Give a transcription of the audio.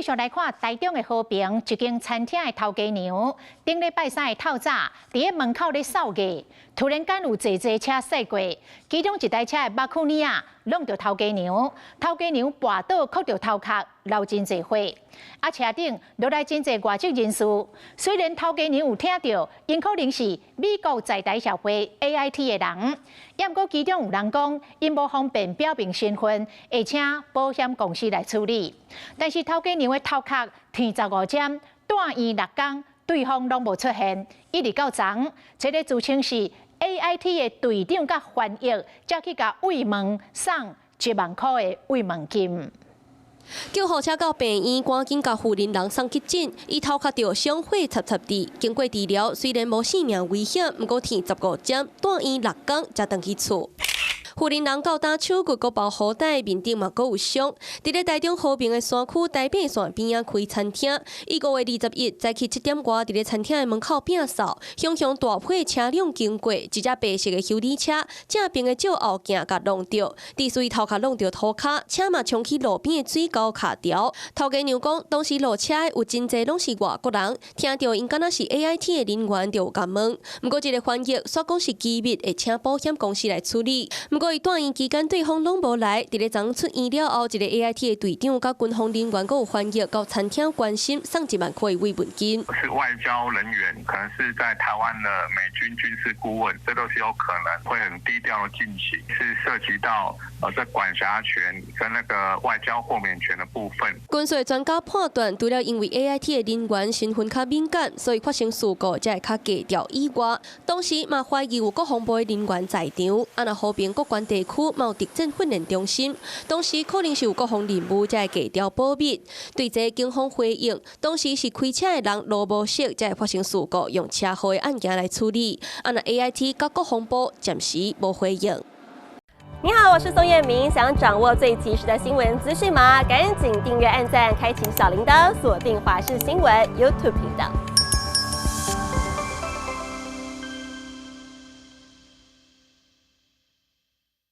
續來看台中的和平一間餐廳的頭家娘，頂禮拜三的透早，佇咧門口咧掃地，突然間有濟濟車駛過，其中一台車的目睭爾仔挵著頭家娘，頭家娘跋倒，磕著頭殼，流真濟血。啊，車頂落來真濟外籍人士，雖然頭家娘有聽著，𪜶可能是美國在台協會 AIT 的人，也毋過其中有人講，𪜶無方便表明身份，會請保險公司來處理。但是頭家娘的頭殼縫15針，蹛院6工，對方攏無出現，一直到昨，這个自稱是 AIT 的隊長佮翻譯，才去共慰問送1萬箍的慰問金。救護車到病院，趕緊共婦人送急診，伊頭殼著傷，血插插滴。經過治療，雖然無性命危險，毋過縫15針，蹛院6工才轉去厝。婦人到今手骨閣包好帶，面頂嘛閣有傷。佇咧台中和平的山區台八線邊仔開餐廳，伊5月21早起7點外，佇咧餐廳的門口摒掃，雄雄大批車輛經過，一隻白色的修理車正爿的照後鏡共挵著，致使伊頭殼挵著塗跤，車嘛衝去路邊的水溝卡牢。頭家娘講，當時落車的有真濟攏是外國人，聽著𪜶敢若是 AIT 的人員，就有共問。毋過這个翻譯煞講是機密，會請保險公司來處理。毋過伊蹛院期間對方攏無來，佇咧昨出院了後，一个 AIT 的隊長佮軍方人員閣有翻譯到餐廳關心，送1萬塊慰問金。是外交人員，可能是在台灣的美軍軍事顧問，這都是有可能會很低調的進行，是涉及到這管轄權跟那個外交豁免權的部分。軍事專家判斷，除了因為 AIT 的人員身份較敏感，所以發生事故才會較低調以外，當時嘛懷疑有國防部的人員在場。啊，若和平國關地區嘛有特戰訓練中心，當時可能是有國防任務才會低調保密。對這警方回應，當時是開車的人路無熟，才會發生事故，用車禍的案件來處理。啊，若 AIT 佮國防部暫時無回應。你好，我是宋燕明，想掌握最及時的新聞資訊嗎？趕緊訂閱、按讚、開啟小鈴鐺，鎖定華視新聞 YouTube 頻道。